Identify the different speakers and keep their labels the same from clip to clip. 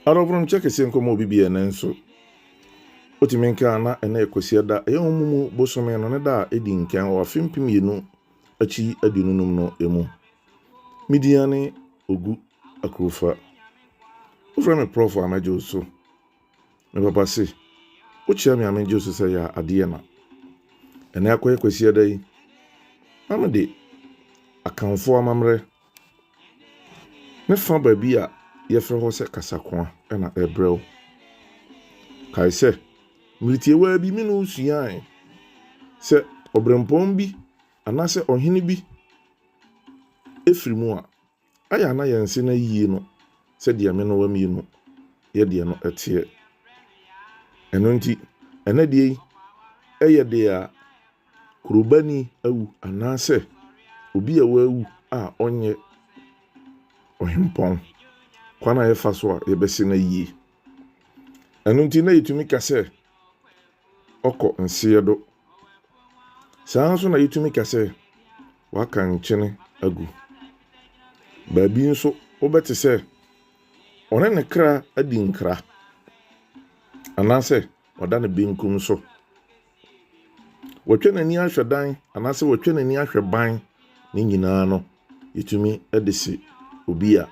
Speaker 1: Adɔfo no kyɛ kɛseɛ nkɔmmɔ obi bi ɛnɛ nso. Wotumi nka na ɛnɛ yɛ Kwasiada, ɛyɛ wɔn mu bosome no ne da a ɛdi nkan wɔ afe 2025 no mu. Me din ne Ogu Akurofa. Wofrɛ me Prɔfo a mɛgye wo so. Me papa se, wokyia me a megye wo so sɛ yɛ adeɛ na. Ɛnɛ akɔyɛ Kwasiada yi, na mede Akanfoɔ amammerɛ ne fa baabi a yɛfrɛ hɔ sɛ Kasakoa na ɛrebrɛ wo. Kae sɛ, mmere tiawaa bi me ne wo suae sɛ ɔberempɔn bi anaasɛ ɔhene bi firi mu a, ayɛ a na yɛnse no ayie no sɛdeɛ me ne wo mmienu yɛdeɛ no teɛ. Ɛno nti, ɛnɛ deɛ yi, ɛyɛ deɛ a kurobani awu anaasɛ obi a wawu a ɔnyɛ ɔhempɔn, kwan a yɛfa so a yɛbɛse no ayie. Ɛno nti na yɛtumi ka sɛ ɔkɔ nseɛ do. Saa nso na yɛtumi ka sɛ waka nkyene agu. Baabi nso wobɛte sɛ ɔne ne kra adi nkra anaasɛ ɔda ne benkum so. Watwa n'ani ahwɛ dan anaasɛ watwa n'ani ahwɛ ban ne nyinaa no, yɛtumi de se obi a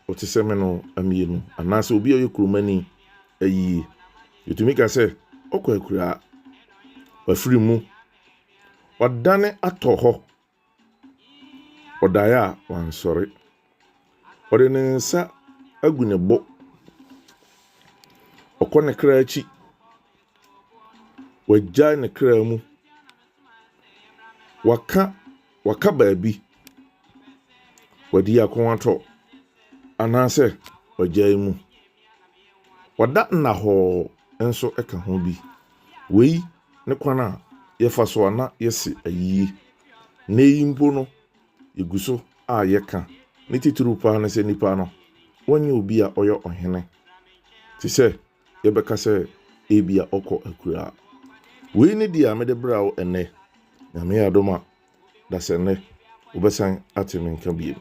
Speaker 1: ɔte sɛ me no mmienu anaasɛ obi a ɔyɛ kuromani ayie. Yɛtumi ka sɛ ɔkɔ akuraa, wafiri mu, wadane atɔ hɔ, ɔdaeɛ a wansɔre. Ɔde ne nsa agu ne bo, ɔkɔ ne kra akyi. Wagyae ne kra mu. Waka waka baabi. Wadi ako atɔ anaasɛ wagyae mu. Wada nnahɔɔ nso ka ho bi. Wei ne kwan a yɛfa so a na yɛse ayie. Nnɛ yi mpo no, yɛgu so a yɛka. Ne titiriw paa ne sɛ nipa no, wɔnyɛ obi a ɔyɛ ɔhene te sɛ yɛbɛka sɛ ebia ɔkɔ akuraa. Wei ne deɛ a mede brɛ wo ɛnnɛ. Nyame yɛ adom a, dasɛ nnɛ wobɛsan ate me nka bio.